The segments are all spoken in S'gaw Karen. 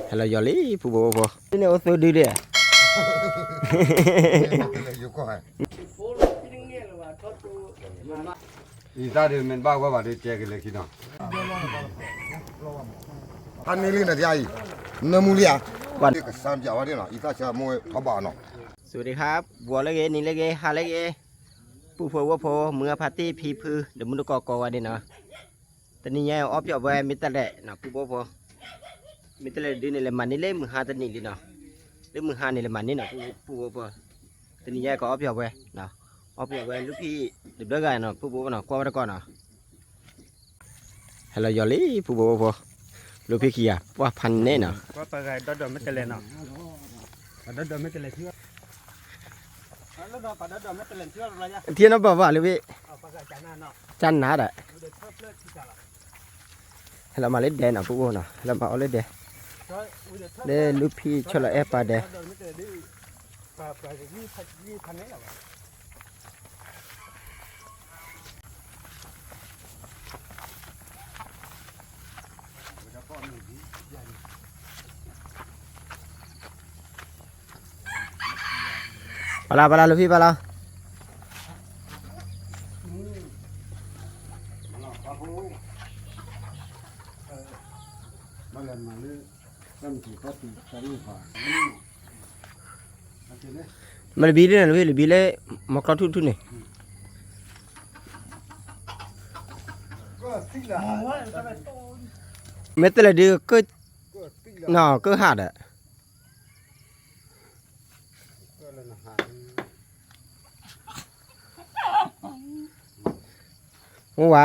ဟဲလီၤယီၤလံ ဖုဘိဖိ, န့ၣ်အိၣ်သုဒုဒဲး, အံသၣ်ဒုးမ့ၢ်တဘၣ်ဝဲဘၣ်ဒီး တဲကလဲၤခံနီၤ, ဖးန့ၢ်လံနၤဒ်အံၤ, နၢမူလံဧါ, ကစၢ်ပၠးဝဲဒၣ်နီၤ အံသၣ်ဆၢမိၢ်ထီဘၣ်နီၤ, စဝၤဒံခါ, ဂီၤလၢဂ့ၤ နံၤလၢဂ့ၤ ဟါလၢဂ့ၤ, ပုၢ်ဖိဝဲၢ်ဖိ မုၢ်ဂၢ်ဖါတံၢ်ဖံဖု ဒီးမုၢ်တကိးကိးဂၤဒဲးနီၤ, တနံၤညါအံၤအီၣ်ပျီၣ်ဝဲမ့ၢ်တလဲၣ်နီၤ ပုၢ်ဖိဖိ, မ့ၢ်တလဲၣ်ဒုန့ၣ် လဲၤမၤန့ၢ်လၢမုၢ်ဟါတနံၤလံနီၤ, လၢမုၢ်ဟါန့ၣ် လဲၤမၤန့ၢ်နီၤ ပုၢ်ဖိဖိ, တနံၤညါအံၤကအီၣ်ပျီၣ်ဝဲ, အီၣ်ပျီၣ်ဝဲ လူၢ်ဖံးတဘျီဂၤနီၤ ပုၢ်ဖိဖိနီၤ ကွၢ်ဝဲတကီၢ်နီၤ, ဟဲလီၤယီၤလံ ပုၢ်ဖိဖိ, လူၢ်ဖံးခံဂၤ ပှၤဖးနဲနီၤ, ပှၤပှၤဂၤဒီဒီးမ့ၢ်တလဲၣ်နီၤ, ပှၤဒီဒီးမ့ၢ်တလဲၣ်ထံ, ပှၤဒီဒီးမ့ၢ်တလဲၣ်ထံ, ထံနီၤဘၣ်ဘၣ်လၢဝဲ,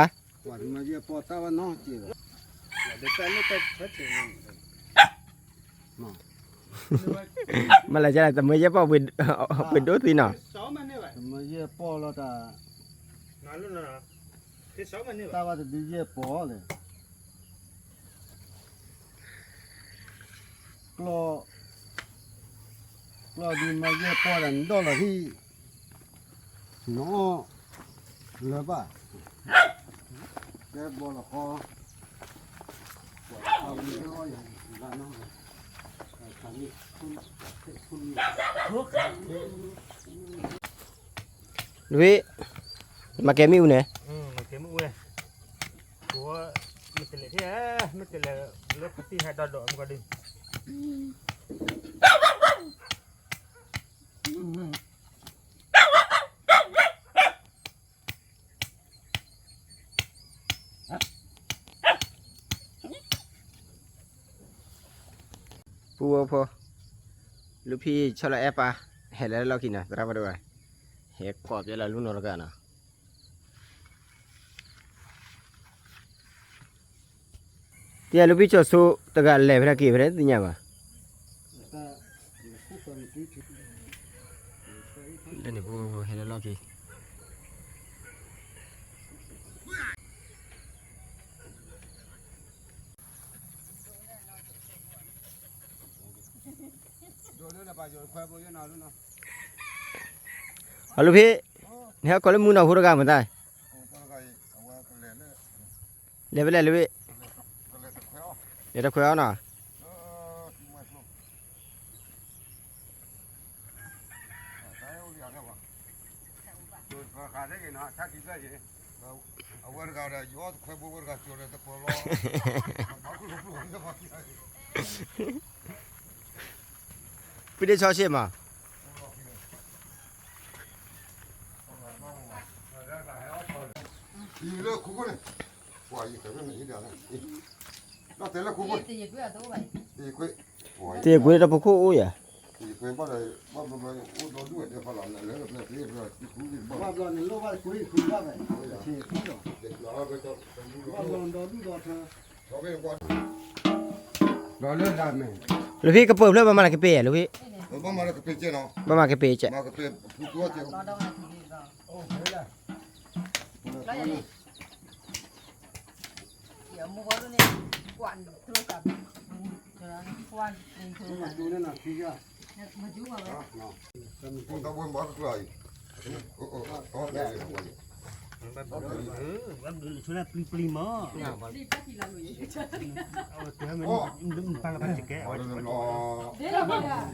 ကနၤဒီး, ဟဲလီၤမၤလၢဒဲးနီၤ ပုၢ်ဖိနီၤ ဟဲလီၤမၤအီၣ်လၢဒဲး, လၢလူၢ်ဖံးဆီၣ်လီၤအဲၣ်ပာ်ဒဲး ပၢ်လၢ်ပၢ်လၢ် လူၢ်ဖံးပၢ်လၢ်, မ့ၢ်လဘံလၢန့ၣ် လဘံလၢ မီကျီထူၣ်ထူၣ်န့ၣ် မ့ၢ်တလဲၣ်ဒုး ကၢၣ်ဟးဒီး အိၣ်ဝဲ, မ့ၢ်လဲၤကလဲၣ် တမၢယဲၢ်ပီၢ် ပှ့ၤဒိၣ်သံနီၤ, တမၢယဲၢ်ပီၢ်လီၤတၢ်, တၢ်ဘၣ်တဒုယဲၢ်ပီၢ်လဲၣ် ကျီၢ်, ကျီၢ်ဒုးမၤယဲၢ်ပီၢ်ဒီးနဒီၣ်လီၤဟံၣ်, နီၢ်, လၢဘၣ်, ကဲဘီလီၤဃီ, နဝ့ၢ်, မၤကဲမ့ၣ်အူန့ၣ်, မ့ၢ်တလဲၣ်, မ့ၢ်တလဲၣ်လၢဖါတံၢ်ဟဲဒီးဒီးမ့ၢ်ကီဒုး ပုၢ်ဝဲၢ်ဖိ, လူၢ်ဖံးဆီၣ်လီၤအဲၣ်ပၢ်, ဟဲလၢလီၢ်ခံနီၤ သရၣ်ဖးဒိၣ်ဝဲ, ဟဲကိးပျဲလီၤလူၢ်နီတဂၤနီၤ, တယလူၢ်ဖံးကၠီၤစိတဂၤလဲၤဖဲလဲၣ်က့ၤဖဲလဲၣ်သ့ၣ်ညါဘၣ်, လၢန့ၣ်ဖိဟဲလၢလီၢ်ခံ အလူၢ်ဖံး, နဟဲကိးလၢမုၢ်နီၢ်ဖိတဂၤမတၤ, လဲၤဖဲလဲၣ်လၢဝ့ၢ်, လဲၤတခွဲးအီၤနီၤ ပဒ့ဆီဆ့မး, တ့ၢ်ကွ့တပခိၣ်အိၣ်ယၤ, လၢဖံကပၢၤဖျၢၣ်ဘၣ်မၤလၢကပ့ၤလၢဖံ, ဘၣ်မၤကပ့ၤကဲး, ဘၣ်ဘျုးလၢပျံၤပျံၤမး, ပျံၤပျံၤလီၤ, ပျံၤပျံၤလီၤ, ပျံၤပျံၤလီၤ, ပကစၢ်ဘျီက့ၤ, တဲဂ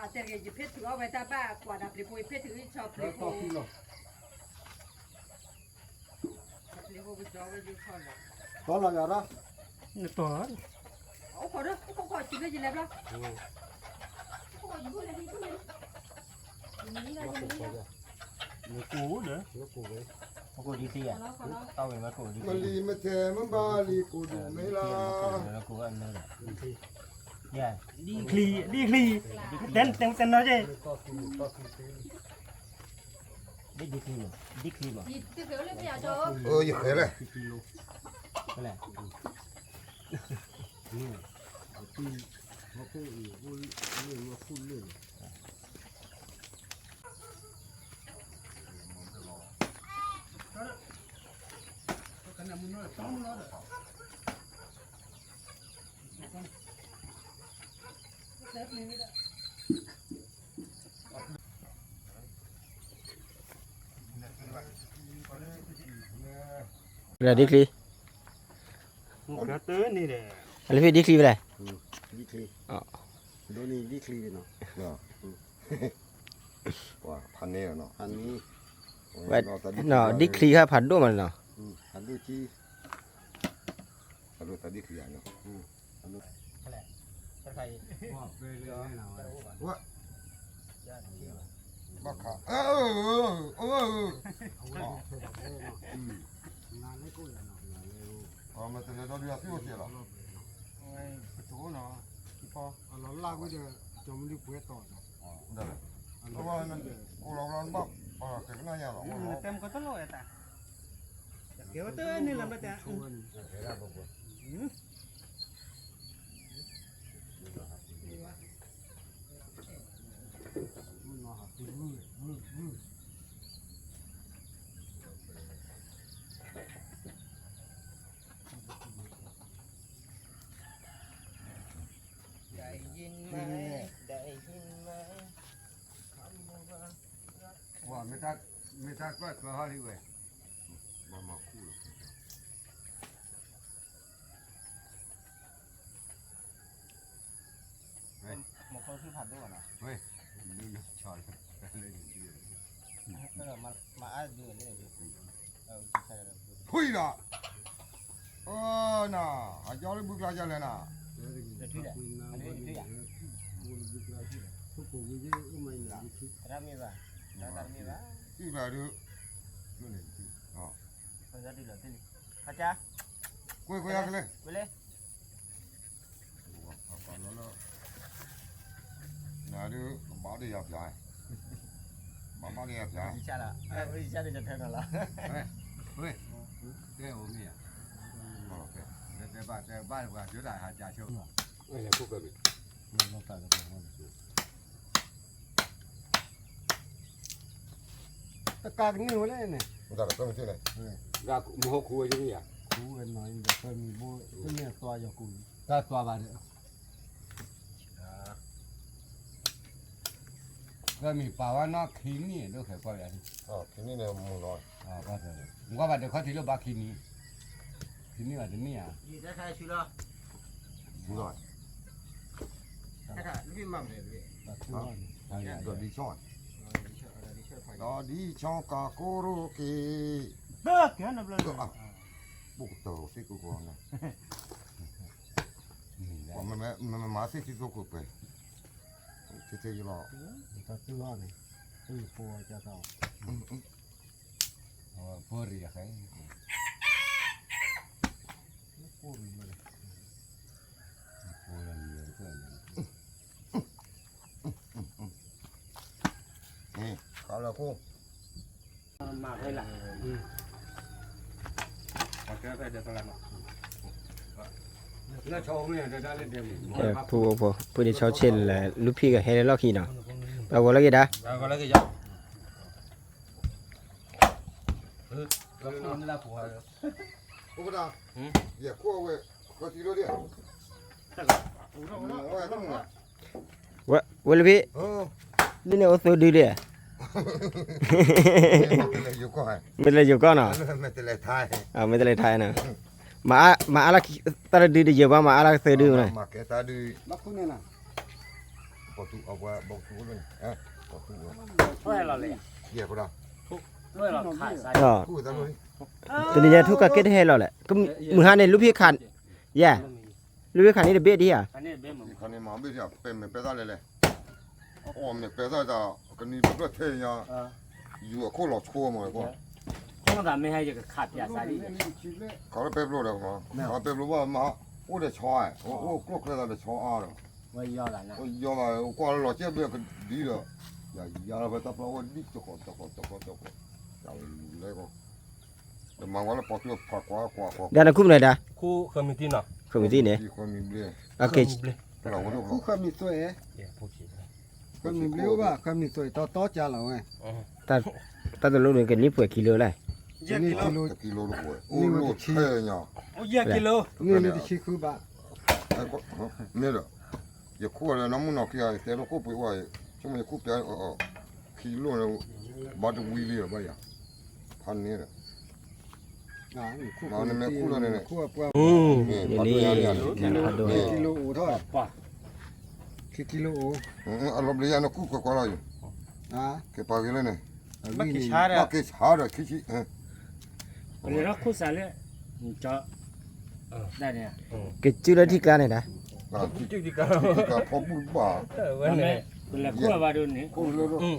့ၤ ယဖ့ၣ်ထုးအီၣ်ဝဲတၢ်ဘၣ်ကွၢ်ဒၣ်ပျ့ၤဖိ ယဖ့ၣ်ထုးအံၤဆီပျ့ၤဖိ တီလီၤယၤရၣ်, နတီၢ်, အိၣ်ခိးဒီး အိၣ်ခိးခိး စံးလၢယလဲၤဘျီ, အိၣ်ခိးခိး ယဘူၣ်လဲၤ ယဘူၣ်လဲၤ, ယမံၤလီၤ ယမံၤလီၤ, နကိၢ်ဒီး, နကိၢ်ဝဲ, နကိၢ်ဒ်သံဧါ, တၢ်ဝဲမ့ၢ်ကိၢ်ဒ်သံ, မလံၤမ့ၢ်ထဲမ့ၢ်ဘၣ်လံ ကိၢ်ဒိၣ်မ့ၢ်လၢ်, ဒ်ချံ, ဒ်ချံ, တဲတဲနီၤက့ ဒ်ဒ်ချံမး, ဒ်ချံမး, ယဃဲလဲၣ်, လဲၣ်, ဒ်ချံ, အလၢဖဲဒ်ချံဖဲလဲၣ်, ဒ်ချံ, ဒ်ချံနီၤ, ဖးန့ၣ်, ဒ်ချံဟဲဖးဒိၣ်မးနီၤ, ဖးဒိၣ်ကံ, ဖးဒိၣ်တၢ်ဒ်ချံဧါနီၤ, ဘၣ်ခး, မ့ၢ်တလဲၤဒီဒုးအသံအိၣ်ကဲလီၤ, ပတိၢ်နီၤ, အလီၤလၢ်ဝဲဒီး ကၠီမနုၤပှဲၤတီၤ, အိၣ်လီၤလီၤဘၣ်, ကဲကနၣ်ယၤလီၤ, တဲမကတၢၢ်လီၤဝဲတၢ်, ကဲဝဲတၢ်န့ၣ်လီၤဘၣ်တၢ် ได้ยินไหม ได้ยินไหม คำว่ารัก မ့ၢ်တၢ်ကွၢ်ကွၢ်ဟီၣ်လံဝဲ, ဘၣ်မၤခူၣ်လီၤ, မၤခူၣ်ဖးဒိၣ်ဘၣ်နီၤ, မၤအါဒုးန့ၣ်, ဖုံလီၤ, အနၤ, အကၠီလၢဘုကျါယလဲၣ်နၤ, တၢ်မ့ၢ်ဘၣ်, တၢ်မ့ၢ်ဘၣ်, ကွ့ကွ့ကလဲၣ်, ကွ့လၢ နၤဒုး ကဘၣ်ဒီးယၤဖျါ, ဘၣ်ဘၣ်ဒီးယၤဖျါ, တဲအိၣ်မ့ၢ်ဧါ, တဲဘၣ် တဲဘၣ်ပှၤကၠိတၢ်ဟးကၠးဆိ, တကးကန့ၢ်ဝဲလဲၣ်န့ၣ်, မဟီၣ်ခူဝဲယမ့ၢ်ဧါ, ခူဝဲနီၤ တမ့ၢ်အသွါယီၤကူ, တၢ်သွါဘၣ်ဒီး ဒီးမ့ၢ်ပာ်ဝဲနီၢ်ခံနံၣ်ဒိၣ်ခဲကွၢ်ယၤန့ၣ်, ခံနံၣ်န့ၣ်မုၢ်နီၤ, ကွၢ်ဘၣ်ဒီးခီၣ်ထံးလၢဘၣ်ခံနံၣ်, ခံနံၣ်ဘၣ်တနံၣ်ဧါ, ဒီးဒ်ဆီ, ဒီးဒ်ဆီကၤကိရိက့ၤ, ဘၣ်ကဲနဘျီ, ဘိၣ်ကတၢၢ်သ့ၣ်ကိးကိးန့ၣ်, မ့ၢ်မၤသ့ၣ်သ့ၣ်သိခိၣ်ပှဲၤ, သ့ၣ်သ့ၣ်ယလီၤ, တၢ်တူၢ်အီၤန့ၣ်, တူၢ်ဖိအကၢ်သီ, ဖိရံၤအဃဲ, ဖိရံၤ, ဖိရံၤ, ခါလီၤခိၣ် ဖုဖိ ဖုန့ၣ်ဆီဆ့ၣ်လၢ လူၤဖံးကဟဲလၢလီၢ်ခံနီၤ, ပှၤဂီၤလၢက့ၤဒၣ်, ပှၤဂီၤလၢက့ၤယၤ, ဖိဒၣ်, ယဲၢ်ခိၣ်ဝဲ, ဝဲ ဝဲလၢဖံ လၢန့ၣ်အိၣ်သၢဒုဒံးဧါ, မ့ၢ်တလဲၤယိၤကီၢ်နီၤ, မ့ၢ်တလဲၤထါနီၤ, မၤအါလၢတၢ်တဒုတယၢၤဘၣ် မၤအါလၢကသၢဒုန့ၣ်, တနံၤညါထူၣ်ကးက့တဟဲလီၤလဲၣ်, မုၢ်ဟါန့ၣ်လူဖံခး, ယဲ, လူဖံခးန့ၣ်တဘ့ၣ်ဒံးဧါ, ခးန့ၣ်မ့ၢ်ဘ့ၣ်ဒံးဧါ, ပမ့ၢ်ပဲသၣ်လဲၣ်လဲၣ်, အီၣ်မ့ၢ်ပဲသၣ်တၢ်, ကနံၤပကျၢၢ်ထဲညါ, ယူၤအခိၣ်လီၤဆိမး, ခီမ့ၢ်ဟဲယကခးပျးစးဒ်, ခးလၢပဲပျိဒီး, ခးလၢပဲပျိဘၣ်မး, အိၣ်ဒီးဆီ, အိၣ်ကျိၣ်ကျဲသးဒီးဆီအါဒီး, ကွၢ်လီၤကဲဘ့ၣ်ကဒံဒီး, ယၤလီၤဖဲတၢ်ပျီဝဲဒ်တကိးတကိးတကိးတကိး, လဲၤကီး, တမၤဝဲလၢပှၤကျၢၢ်ဖးကွၢ်ကွၢ်ကွၢ်, ဒီးနခူၣ်မနုၤဒၣ်, ဃၢမံၤတံၢ်နီၤ, ဃၢမံၤတံၢ်န့ၣ်, ဃၢမံၤဘျ့, ဃၢမံၤသွဲၣ်, ဃၢမံၤဘျ့အိၣ်ဘၣ် ဃၢမံၤသွဲၣ် တီတီကလီၤဝဲ, တၢ်တလိၣ်န့ၣ်ကနံၣ်ပှဲၤကံလိလၢ, န့ၣ်တဆံ, န့ၣ်တဆံဃုဘး, မ့ၢ်ဒီး, ယခိၣ်ဒီးနီၢ်မုၣ်နီၢ်ခံဂၤ တဲလိာ်ခိၣ်ပှ့ၤဝဲ, ဆိကမိၣ်ယခိၣ်ပျး, ခံလိၣ်န့ၣ်, ဘၣ်တဝံလံဘၣ်ယၤ, ဖးန့ၣ်ဒီး, နမ့ၢ်ခိၣ်လီၤန့ၣ်, ခံကံလိအိၣ်ထီၣ်, ခံကံလိအိၣ်, အလီၤဘျ့ယၤနခိၣ်ကွၢ်ကွၢ်လီၤယၤ, က့ၤပာ်ဂ့ၤလၢန့ၣ်, ဘၣ်က့ၤဆါဒီးခံဆံ, ကစုလၢထံကျါန့ၣ်ဒၣ်, ဖီဘူၣ်ဘၣ်, တလဲၤခိၣ်ဘၣ်ဒ်န့ၣ်,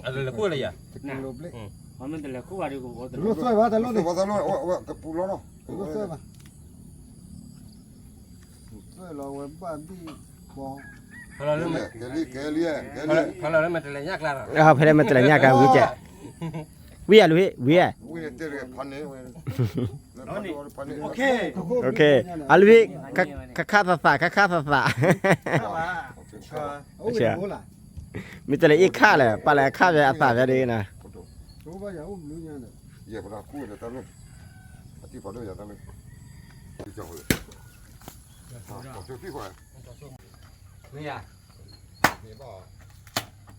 တလဲၤခိၣ်လၢယၤ, တလဲၤခိၣ်ဘၣ်ဒ်, တလိၣ်သွဲၣ်ဘၣ်, တလိၣ်သွဲၣ်ဘၣ်, တလိၣ်သွဲၣ်ဘၣ်, သွဲၣ်လီၤဝဲဘၣ်ဒ်, ဖီလီၤလၢမ့ၢ်တလဲၤညၣ်ကျါ, ဖဲလၢမ့ၢ်တလဲၤညၣ်ကျါဝံၤကဲ, ဝံၤဧါလၢဖံ, ဝံၤဧါ, အလၢဖံ, ခါခါသးသး, ခါခါသးသး, မ့ၢ်တလဲၤအ့ၣ်ခၣ်လဲၣ်, ပာ်လဲၤအခၣ်ဖဲအသးဖဲဒ်န့ၣ်, မ့ၢ်ဧါ,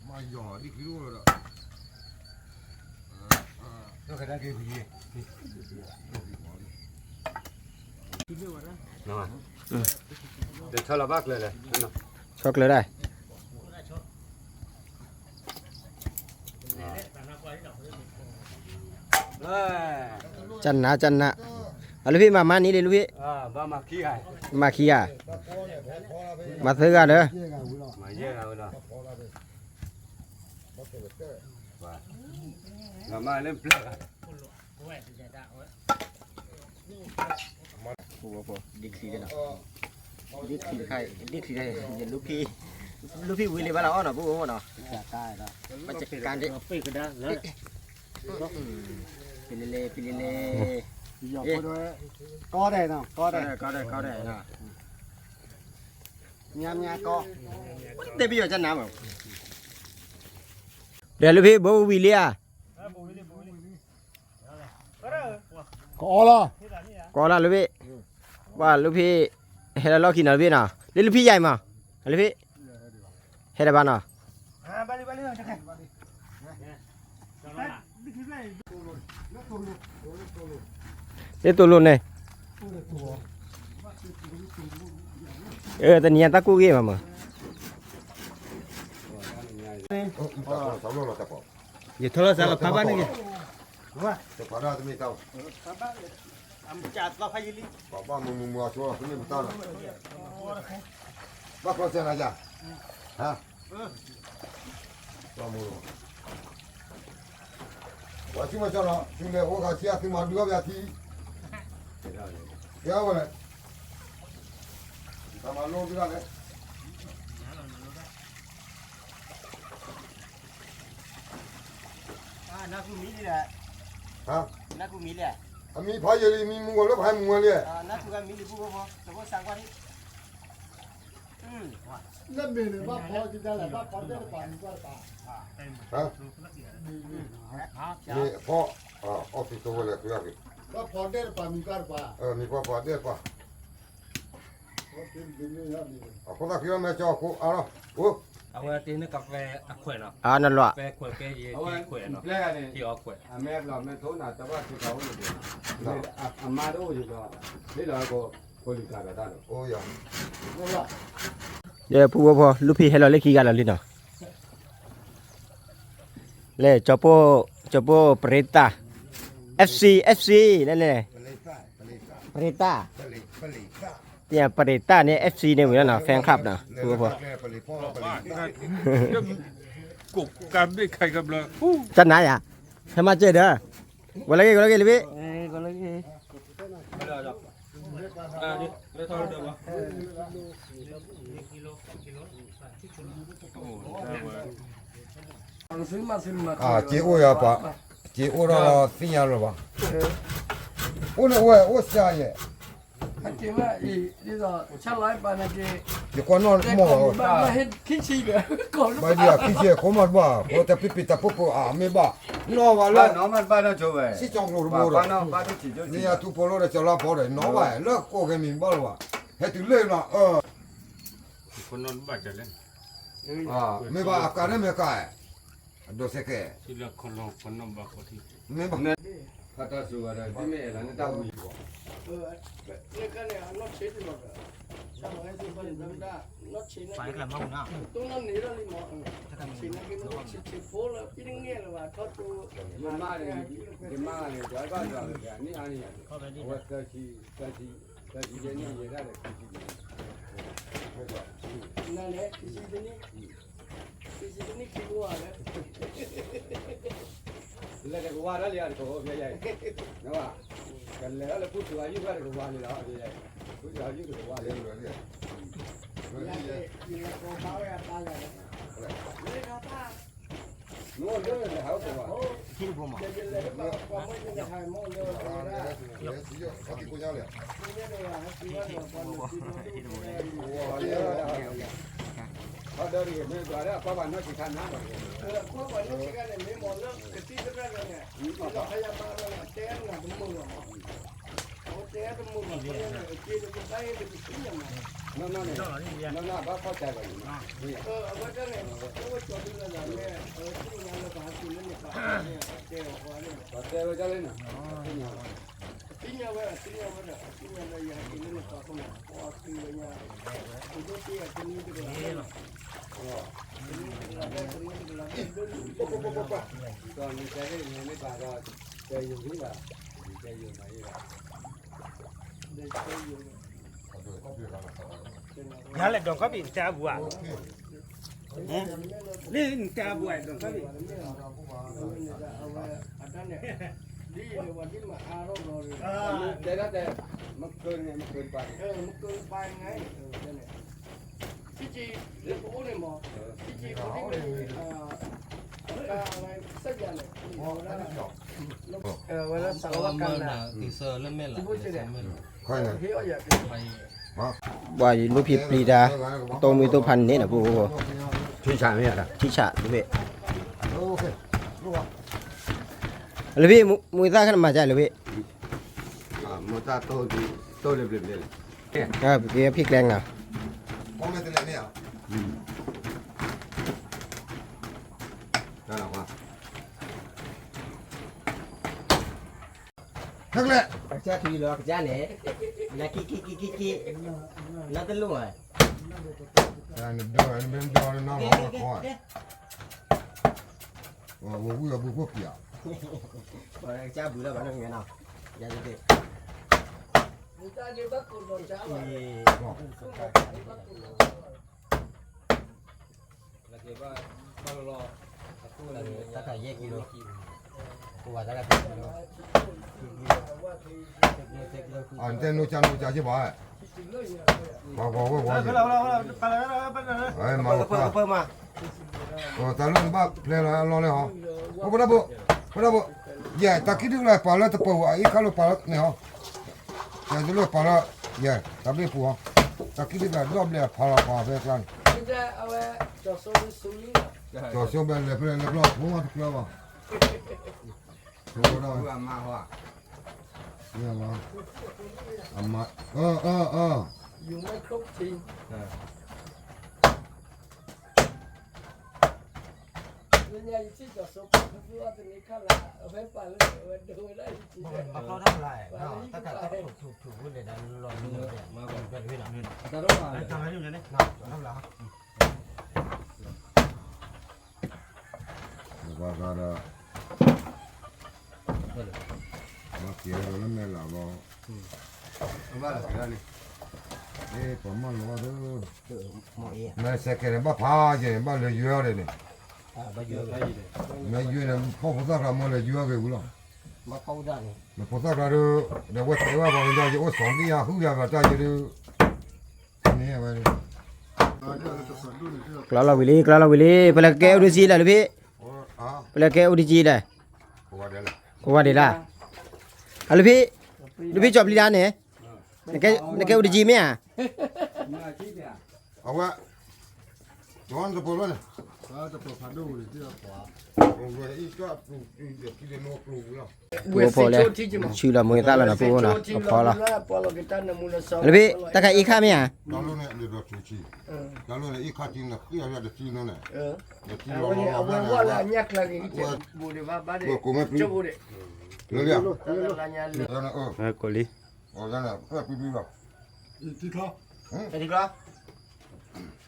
မၤယီၤဒ်ခံလိၣ်ဒီး, ဒီးထီလီၤဘၣ်ကျၢၤလဲၣ်, ဆီကျၢၤဒၣ်, ကနၣ်ကနၣ်, အလၢဖံမၤမၤန့ၢ်လံလၢဖံ, မၤခံဂၤ, မၤသၢဂၤဒီး, ဒ်ချံတခါ, ဒ်ချံတခါ, ယလူဖံ, လူဖံဝံၤလံဘၣ်လီၤအီၣ်နီၤ, ပူဖိနီၤ, ဘၣ်ကကါဒ့ၣ်, ပလံၤလံၤ ပလံၤလံၤ, ကီဒဲးနီၤ, ကီဒဲး, ကီဒဲး, ကီဒဲး, မ့ၢ်မ့ၢ်ကီ, တဲပယီၤကနၣ်မး, ဒီးလူဖံဘိဝံၤလံဧါ, ကအီလီၤ, ကအီလီၤလၢဖံ, ပှၤလၢဖံ, ဟဲလီၤလီၢ်ခံနီၤလၢဖံနီၤ, လၢလၢဖံယါအံၤမး, လၢဖံ, ဟဲဒၣ်ဘၣ်နီၤ, လၢတိၢ်လိၣ်န့ၣ်, တနံၤညါတၢ်ကူၣ်ဂ့ၢ်မးမး ယထီၣ်လီၤစးလီၤဖးဘၣ်န့ၣ်က့ၤ, ပှၤဘၣ်မုာ်မုာ်မုာ်အဆိတမ့ၢ်ပတၢ်လီၤ, ဘၣ်ခီဆဲနၤယၤ, ဟါ, ပှၤမုာ်လီၤ, ပှၤဆူမၤကၠီလီၤ, ဆူလဲၤအိၣ်ခါဆံအသုမၤဒုးအီၣ်ပယၤထံ, ကဲဝဲလဲၣ်, တၢ်မၤလိဒုးဒၣ်လဲၣ် နၢ်ကူမံလံ, နၢ်ကူမံလံ, အမံဖးယံာ်လံ မံမူဝဲလၢဖးမူဝဲလံ, နၢ်ကူကမံလံ ဘူၣ်ဖိဖိ တဘိစးကွၢ်ဒံး, လၢမ့ၢ်န့ၣ် ဘၣ်ဖီကလဲၣ် ဘၣ်ဖီဒဲးတပၤမံၤကွၢ်တပၤ, မ့ၢ်ဖီ, အီၣ်သံသိဝဲလဲၣ် ဘၣ်ဖီဒဲးတပၤမံၤကွၢ်တပၤ, မံၤကွၢ်ဖီဒဲးတပၤ, အဃိသတး က့ၤလီၤမဲာ်ကၠီအခိၣ်အါလီၤ, အိၣ်, အဝဲတ့န့ၣ်ကဖဲအခွဲးနီၤ, အနလွဲၢ်, ဖဲခွဲးကဲယဲၢ်ခွဲးနီၤ, ယဲၢ်အခွဲး, အမဲာ်ဘျီမဲာ်ထိၣ်နၤ တဘၣ်စ့ၢ်ကီးအိၣ်န့ၣ်, အမါတအိၣ်ယံၤဒီး, လ့လီၤကိး, ဖိလံၤကၤဒီးတၢ်ဒီး, အိၣ်ယၤ, ဒီးဖုဝဲဖီ လူဖံဟဲလီၤလၢခံဂၤလီၤလံနီၤ, လဲၤ, ကၠီၤပိၢ်ပရ့တၢ်, FC FC လဲၣ်လဲၣ်, ပရ့တၢ်, ပရ့တၢ်န့ၣ် FC န့ၣ်ဝံၤလီၤနီၤ, fan club နီၤ, ဖုဝဲဖီ, ကၢ်ဘ့ၣ်ခဲကဘျၢ, တနၤယၤ, ဟဲမၤစၢၤဒီး, ဝဲလၢဂ့ၤ ဝဲလၢဂ့ၤလၢဘ့ၣ်, စ့အိၣ်ယၤပှၤ, စ့အိၣ်ဒီးသ့ၣ်ညါလၢၤဘၣ်, အိၣ်န့ၣ်ဝဲအိၣ်စါယဲၢ်, ယကွၢ်နီၣ်မီၢ်, ဘၣ်ဒ်ခံဆံခိၣ်မးတဘၣ်, ဃိတပ့ၤပ့ၤတၢ်ဖှိၣ်ဖိအါမ့ၢ်ဘၣ်, နီၣ်ဝဲလၢ, စံၣ်ကၠီၤကျိၤတဘိဒီး, မ့ၢ်ယၤထူဖိလိဒီးကၠီၤလါဖီဒီး နီၣ်ဘၣ်လၢကိးကဲမံၤဘၣ်လၢၤဘၣ်, ဟဲတုၤလၢနီၤ, မ့ၢ်ဘၣ်အကါန့ၣ်မ့ၢ်ကါ, အဒိးစဲးကဲ, မ့ၢ်ဘၣ်, ဖးတၢ်စူၤဝဲဒီး ဒ်မ့ၢ်အဲၣ်လီၤန့ၣ်တၢ်ဝံၤ, န့ၣ်ခါန့ၣ် အနီၢ်ဆံးတလီၤဒီး, ဆၣ်မၤဟဲသုဖီန့ၣ် နီၢ်ဆံးန့ၣ်, တိၢ်နီၣ်န့ၣ်ဒီးလံမး, ဆံးန့ၣ်က့ၤမ့ၢ်ဆံးဆံးဖိလၢ ပံတန့ၢ်လၢၤဘၣ် ထီၣ်တိ, ယမါန့ၣ် ယမါန့ၣ် ယွၤဘၣ်ယွၤန့ၣ် အနံၣ်အါန့ၣ်ယၤန့ၣ်, အဝဲသၢဆံ, သၢဆံ, သၢဆံယဲၢ်နံၣ်ယဲဒၣ်ဒီးခံဆံန့ၣ်, နၤန့ၣ် ခံဆံတနံၣ်, ခံဆံတနံၣ်ခံဘိဧါလၢ လၢတကဝါတၢ်လံဧါတကဝါဖဲယဲၢ်, ကလဲၤထီၣ်လၢပူၤစှၤယုၢ်ဘၣ်တကဝါလံလီၤ, ပူၤစှၤယုၢ်တကဝါလံ, မ့ၢ်လၢဟးအိၣ်ကဝါ, နီၢ်နီၢ်န့ၣ်, နီၢ်နီၢ်ဘၣ်ဖီၣ်စးဂၤန့ၣ်, သ့ၣ်ညါဝဲ, သ့ၣ်ညါဝဲဒီး သ့ၣ်ညါလၢယဟဲက့ၤလၢနပာ်ခိၣ်န့ၣ် ပှၤသ့ၣ်ညါ, ပဒိၣ်တ့ၢ်အတနံၤတကလး, တနံၤတကလး, ဒီးနတဲန့ၣ်မ့ၢ်ဘၣ်ဒီး, တဲယိၤမ့ၢ်ဘၣ်, တဲယိၤမ့ၢ်ဘၣ်, ယၤလဲၣ်ဒိးခီၣ်ဘံၣ်နတဲအဘူးဧါ, လၢနတဲအဘူးဧါ ဒိးခီၣ်ဘံၣ်, တဲဒၣ်တဲ, မကၢန့ၣ် မကၢတပၤန့ၣ်, ဝဲလၢစးလီၤဘၣ်ကါန့ၣ်, ပှၤယလူဖံပျံၤတၢ်, တိၢ်မုၢ်တိၢ်ဖးန့ၣ်ဒီးပူၤ, ထံဆးမ့ၢ်, ထံဆးလၢဘ့ၣ်, လၢဘ့ၣ်, မူသၣ်ခါန့ၣ်မၤကလဲၣ်လၢဘ့ၣ်, မူသၣ်တိၢ်လၢဘျ့ဘျ့လီၤ, ပကဖံးကျဲနီၤ, တၢ်လီၤ, ကစၢ်ထူလီၤကစၢ်န့ၣ်, နကံကံကံကံကံ, နတလိၣ်ဧါ, နဒိနမ့ၢ်ဒိနနီၢ်လီၤကီ, ဝဲဝံၤအဘူးခိၣ်ပျး, ကစၢ်ဘူးလီၤဘၣ်နီၢ်မ့ၢ်နီၤ, ယၤတက့ၢ် တၢ်တၢ်ယဲၢ်ကံလိ, ပဝဲတၢ်တၢ်ကံလိ, အတဲနိကၢ်နိကၢ်က့ဘၣ်, ပှၤပှၤဝဲပှၤ, မၤပှၤ, တၢ်လၢနဘၣ်ဖျဲလီၤအလီၢ်လၢဟီ, ပဒၣ်ဘိ, ပဒၣ်ဘိ, ယဲၢ် တၢ်ခံဒုၣ်လၢပာ်လၢတပၢၤဝဲအံၤခါလိာ်ပာ်လၢန့ၣ်ဟီ, ယဲၢ်တလၢပာ်လၢ, ယဲၢ် တၢ်ဘ့ၣ်ပူၤဟီ, တၢ်ခံဒုၣ်လၢဒီဘျဲၣ်အဖးလီၤပာ်ဖဲကျါန့ၣ်, ကၠီၤစိဘဲလဲၤဖဲလဲၤဖျီဖိမၤတကျၢၤဘၣ်, အမါ, အမါ, အၢ အၢ အၢ ယူၤမ့ၢ်ခရူၣ်ထံ လၢညါယထံၣ်စီၤစီၤပၤဖုဖုအီၣ်တန့ၢ်ခါလၢ အဝဲပာ်လၢအဝဲဒိဝဲဒၣ်ယထံၣ် အဖျီထီၣ်ဖျါ တၢ်ခါထူၣ်ထူၣ်ထူၣ်ဝဲလဲၣ် ဒီးလီၤမုၢ်ဒီး တၢ်ထီၣ်ဖျါ တၢ်ထီၣ်ဖျါ နဘၣ်ဂၤဒီး ဘၣ်က့ၤဒီးလၢမဲာ်လးဘီ ဘၣ်လၢက့ၤဒၣ်န့ၣ် ပှၤမၢလီၤအီၤဒီး မဲစဲးကဲးန့ၣ် ဘၣ်ဖးယဲၢ်န့ၣ် ဘၣ်လဲၤယွဲအီၤဒ်န့ၣ် မဲယွဲန့ၣ် ဖီၣ်ဖိသၣ်ကျါမၢလဲၤယွဲအီၤက့ၤဝံၤလီၤ မဲဖိသၣ်ကျါဒီး ဒီးဝဲတဲဝဲပှၤကညီ ယအိၣ်စီၤဒံၣ်ယၤ ဟုၣ်ယၤဘၣ်တၢ်ယဲၢ်ဒီး န့ၣ်ဝဲ ကျီလီၤဝံၤလံ ကျီလီၤဝံၤလံ ပလဲၤကဲအိၣ်တကံလၢ်လၢဖံ ပလဲၤကဲအိၣ်တကံလၢ် ကဝါဒ့လၢ် အလၢဖံ လၢဖံကၠီၤပျံၤဒၣ်န့ၣ် နကဲအိၣ်တကံမ့ၢ်ဧါ အဝဲ တပၢၢ်လီၤန့ၣ် ပူဖိလဲၣ် ဆူလီၤမူသၣ်လီၤနီၤ ပူဖိနီၤ အဖီလီၤ လၢဖံ တၢ်ခါအံၤခါမ့ၢ်ဧါ ကိးလံ ကိးလံ ကိးလံ ကိးလံနီၤ ဆူလီၤ ဆူလီၤ ဝဲ အိၣ်ကစ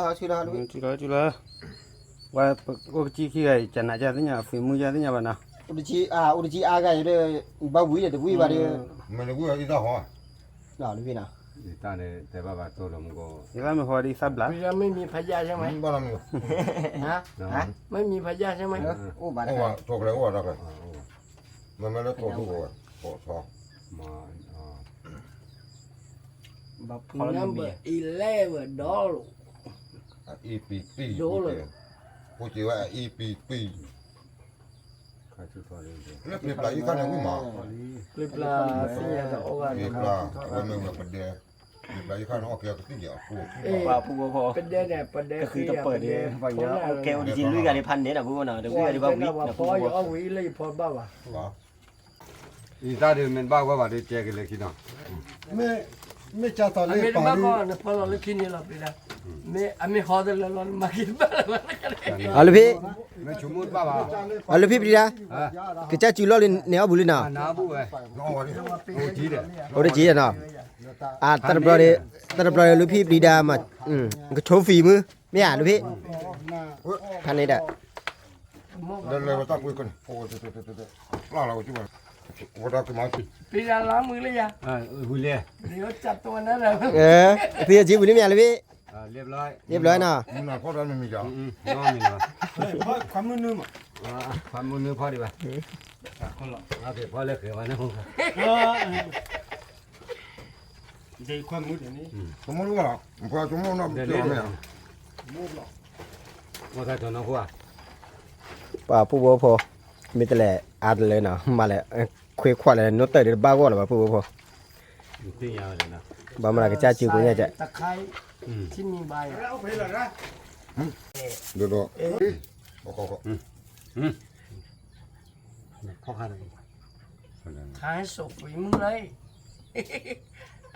ံၢ်ခံဂၤအံၤ ကနးကသ့ၣ်ညါ ဖံမုၢ်ကသ့ၣ်ညါဘၣ်နီၤ အိၣ်တကံအါဂၤဒီး ဘၣ်ဝံၤဒီးတဝံၣ်ဘၣ်ဒီး မ့ၢ်တဝံၣ်အံၤတၢ်ဟီ လီၤတဝံၣ်နီၤ တၢ်န့ၣ်တဲဘၣ်ဘၣ်တိၢ်လီၤမူကီး ယသးမ့ၢ်ဟီဒ်သးဘျး ไม่มีพยาธิใช่ไหม ไม่มีพยาธิใช่ไหม အိၣ်ဘၣ်တခါ အိၣ်ဘၣ်တခါ မ့မ့ၢ်လၢတိၢ်ထူၣ်ဝဲ ပိာ်ဆီ Number eleven dollar အ EPP ဖိက့ၤဝဲအ EPP လၢပျံၤပျါအံၤခါန့ၣ်ဝံၣ်မး ပျံၤပျါ ပျံၤပျါ အဝဲမ့ၢ်ဝဲပဒဲ ပျံၤပျါအံၤခါန့ၣ် အီၣ်က့ၤကသံၣ်ယဲၢ်အပူၤ ပဒဲန့ၣ် ပဒဲ ကဃုတပၢၢ်ဒီး ပှၤကဲအိၣ်တကံလွံၢ်ဂၤလံဖးန့ၣ်ဒီး ပူဖိနီၤ တဝံၣ်ဂၤဒံးဘၣ်ဝံၣ် နဖိဖိ အံၤတၢ်ဒုးမ့ၢ်တဘၣ်ဝဲဘၣ်ဒီးကဲက့ၤလၢခံနီၤ မ့ၢ်ကၢ်သိးလၢပၢ်လံ နဖီလီၤလၢခံန့ၣ်လီၤပျံၤလၢ မ့ၢ်အမ့ၢ်ဟီသလၢလီၤ နမၤက့ၤတဘၣ်လၢၤဘၣ် အလၢဖံ မ့ၢ်ဆိကမိၣ်တဘၣ်ဘၣ် အလၢဖံပျံၤဒၣ် ကစၢ်စုလီၢ်လံန့ၣ်အီၣ်ဘှံးလံနီၤ နဘူးဝဲ အိၣ်တကံဒီးနီၤ အတၢ်တဘျီဒီး တၢ်တဘျီဒီးလၢဖံပျံၤဒၣ်မး ကဆိဖံမုၢ် မ့ၢ်ဧါလၢဖံ ဖးန့ၣ်ဒီး လၢလၢတၢ်ကွ့ကန့ၣ် ဝဲဒၣ်ကမၤသံ ပျံၤဒၣ်လါမုၢ်လၢယၤ ဝံၤလဲၣ် သံအကံဝံၤလံမ့ၢ်ဧါလၢဖံ เรียบร้อย เรียบร้อย เนาะ မုၢ်နၤဖီၣ်ဒီးမ့ၢ်မ့ၢ်ယၤ ခွါမုၢ်နုမး ခွါမုၢ်နုဖီၣ်ဒံးဘၣ် ဖီၣ်လၢဃဲၤဝဲန့ၣ် ကမူၣ်လၢၤဘၣ် ပှၤကမူၣ်နီၢ်ကီၢ်မ့ၢ်ဧါ ပှၤပူဖိဖိ မ့ၢ်တလဲၤအါတလၢနီၤ မၤလဲၤ ခွ့ခွါလဲၤနိၣ်တၢ်ဒ်တဘၣ်ဂီၢ်လၢၤဘၣ်ပူဖိဖိ ဘၣ်မၤလၢကစၢ်စုကိးညါက ဒီးဒီး ခါစုပှံမုၢ်လၢ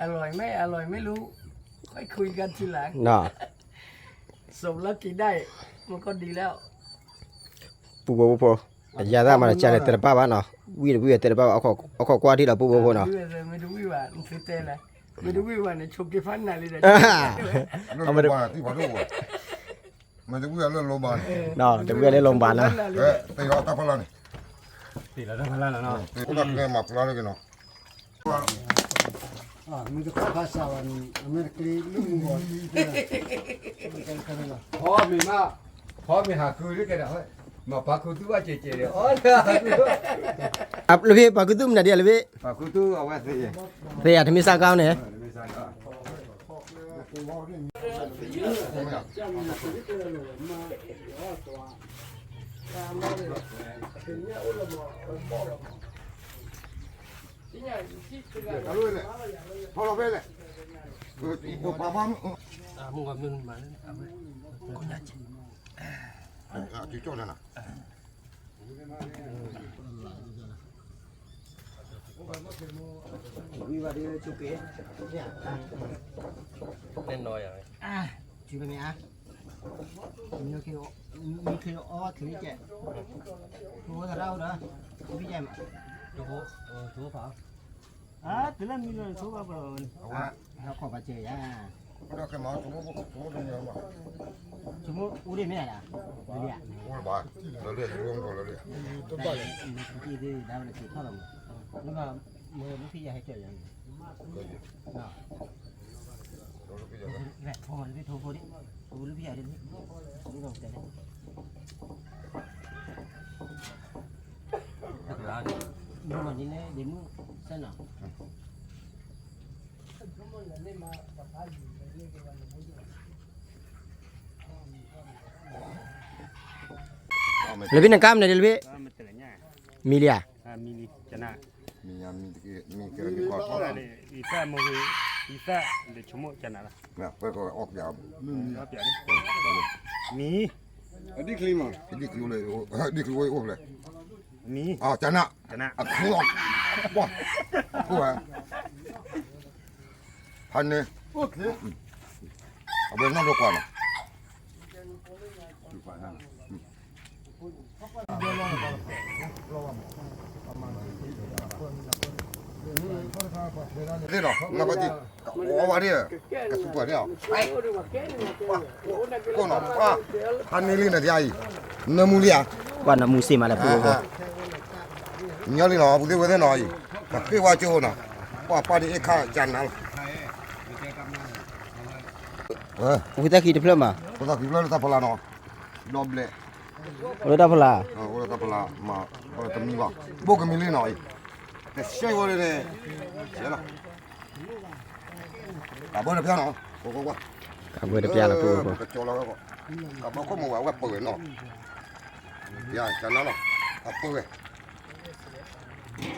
အร่อยไหม อร่อยไม่รู้ ค่อยคุยกันทีหลัง สมแล้วกินได้ มันก็ดีแล้ว ပူဖိဖိ အယၤသၣ်မၤတၢ်ကၢ်န့ၣ် တဲတဘၣ်ဘၣ်နီၤ ဝံၣ်တဝံၣ်တဲတဘၣ်ဘၣ် အခီၣ်ကွၢ်ထံၣ်လီၤပူဖိဖိနီၤ မ့ၢ်တဝံၣ်ဘၣ် နဆိးက့ၤဖးနၤလံဒီး မ့ၢ်တဝံၣ်ဘၣ် မ့ၢ်တဝံၣ်ဘၣ်လၢလိဘၣ်နီၤ တဝံၣ်ဘၣ်လၢလိဘၣ်နီၤ တၢ်ဖီလာ်န့ၣ် တၢ်ဖီလာ်နီၤ မ့ၢ်တခီဖးစၢ်ဘၣ်န့ၣ် အမ့ၢ်တကျ့လၢမုၢ်ဂီၤ ဖီမ့ၢ်မး ဖီမ့ၢ်ဟးကုလၢကဲဒၣ် မ့ၢ်ပာ်ခူသူၣ်ဘၣ်ကဲးကဲးဒီး အီၣ် လၢဖံပာ်ခူသူၣ်မနုၤဒ်လဲၣ်လၢဖံ ပာ်ခူသူၣ်အဝဲသ့ၣ် သ့ၣ်ယၤတမ့ၢ်စၢ်ကီးန့ၣ် ဖီလီၤဖဲလဲၣ် ပပာ်ဖီမုၢ် အကၠီၣ်တနၤ အ ဝံၤဘၣ်ဒီးဆိက့ၤ, နဲၣ်နီၤယၤ, ဆိက့ၤမ့ၢ်ဧါ, မ့ၢ်ခ့အီၣ်ဝဲချုးကဲ, ထိသရၣ်အိၣ်ဒီး, ဝံၤယဲၢ်မး, ထိဖး, အါ တုၤလၢမံလီၤထိဘၣ်ပလီၤ, အဝဲ, ဒီးခီၣ်ဘၣ်စၢၤယၤ, ဒီးကဲမၤ, ဆိကမိၣ်အိၣ်ဒ်မ့ၢ်ဒၣ်, လၢလၢ, အိၣ်လၢဘၣ်, လၢလၢယအိၣ်လၢလၢ, တဘၣ်လၢ, နက့ၤသ့ၣ်ဒါဝဲလၢက့ၤထီၣ်လီၤမး, နက, မ့ၢ်လၢဖံယၤဟဲကၢၤယၤန့ၣ်, လၢဖံယၤ, မ့ၢ်န့ၣ်လဲၣ် ဒ့မုၣ်, စဲနီၤ လၢဖံနကါမနုၤဒ်လၢဖံ, မံၤလံဧါ, မံၤ, မံၤ, မံၤ, မံၤ, မံၤ, ဒ်ချံမး, ဒ်ချံ, ဒ်ချံအိၣ်ဖျဲၣ်, မံၤ, ကနၣ်, ကနၣ်, အခိၣ်, အခိၣ်ဝဲ, ဖးန့ၣ်, အဝဲနီၢ်ဒိကွၢ်နီၤ သ့ၣ်နီၤ, နဘၣ်သ့ၣ်, ကအိၣ်ဝဲဒၣ်, ကသူပှဲၤဒၣ်အီၤ, ခိၣ်နီၤ, ဖးန့ၢ်လံနၤဒ်အံၤ, နၢမူလံဧါ, ပှၤနၢမူစ့မးလၢပူၤ, ညီလံနီၤ, ပူၤသ့ၣ်ဝဲသ့ၣ်နီၤအံၤ, ကဃ့ဝဲကၠိနီၤ, ပှၤပၢ်ဒ်အ့ၣ်ခါကနၣ်လီၤ, ဝံသးခံတဖျၢၣ်မး, ဝံသးခံတဖျၢၣ်လၢတၢ်ဖီလာ်နီၤ, ဒီဘျဲၣ်, အိၣ်လၢတၢ်ဖီလာ်, အိၣ်လၢတၢ်ဖီလာ်, မၤ, တမံၤဘၣ်, ဘိၣ်ကမံၤလံနီၤအံၤ, ကဆှဲဝဲလၢန့ၣ်, ဆဲးလီၤ ကးဘၢတပျၢ်နီၤ, ကးဘၢတပျၢ်လီၤ, ကကၠီလီၤဝဲ, ကးဘၢခိၣ်မုၢ်ဝဲအဝဲပၢၤဝဲနီၤ, ယကနၣ်နီၤ, အပၢၤဝဲ,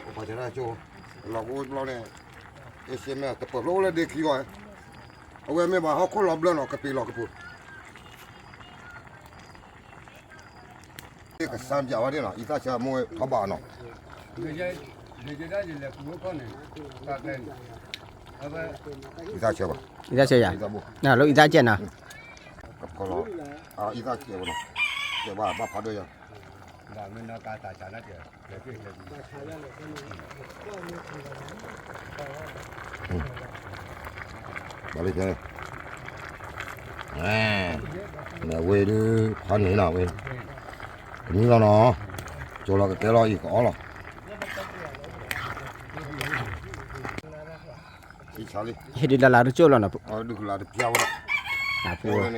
ပှၤကနၣ်ကၠိ, လီၤကအိၣ်တဘျီန့ၣ်, အ့ၣ်စ့မ့ၢ်တပၢၤဖျိအိၣ်လၢဒ့ခံဂီၢ်, အဝဲမ့ၢ်ဘၣ်ဟီၣ်ခိၣ်လီၤဘျၢနီၤ ကပ့ၤလီၤကပၢၤ ကစၢ်ပၠးဝဲဒၣ်နီၤ အံသၣ်ဆၢမိၢ်ထီၣ်ဘၣ်နီၤ, အံသၣ်ဆၢဘၣ်, အံသၣ်ဆၢယၤ, နလိၣ်အံသၣ်ကဲနီၤ, ကဖီလီၤ, အံသၣ်ဆၢဝဲနီၤ, ကဲဘၣ်ဘၣ်ဖးဒိၣ်ယၤ, ဘၣ်လၢကဲ, နဝဲဒုးဖီန့ၣ်နီၤဝဲ, ကမံလီၤနီၤ, ကၠိလီၤကကဲလီၤအံၤကအီလီၤ, ဟ့ၣ်ဒုးလၢလၢတကၠိလီၤနီၤ, ဒုးကလၢတပျၢ်ဝဲဒၣ်, လၢဖဲန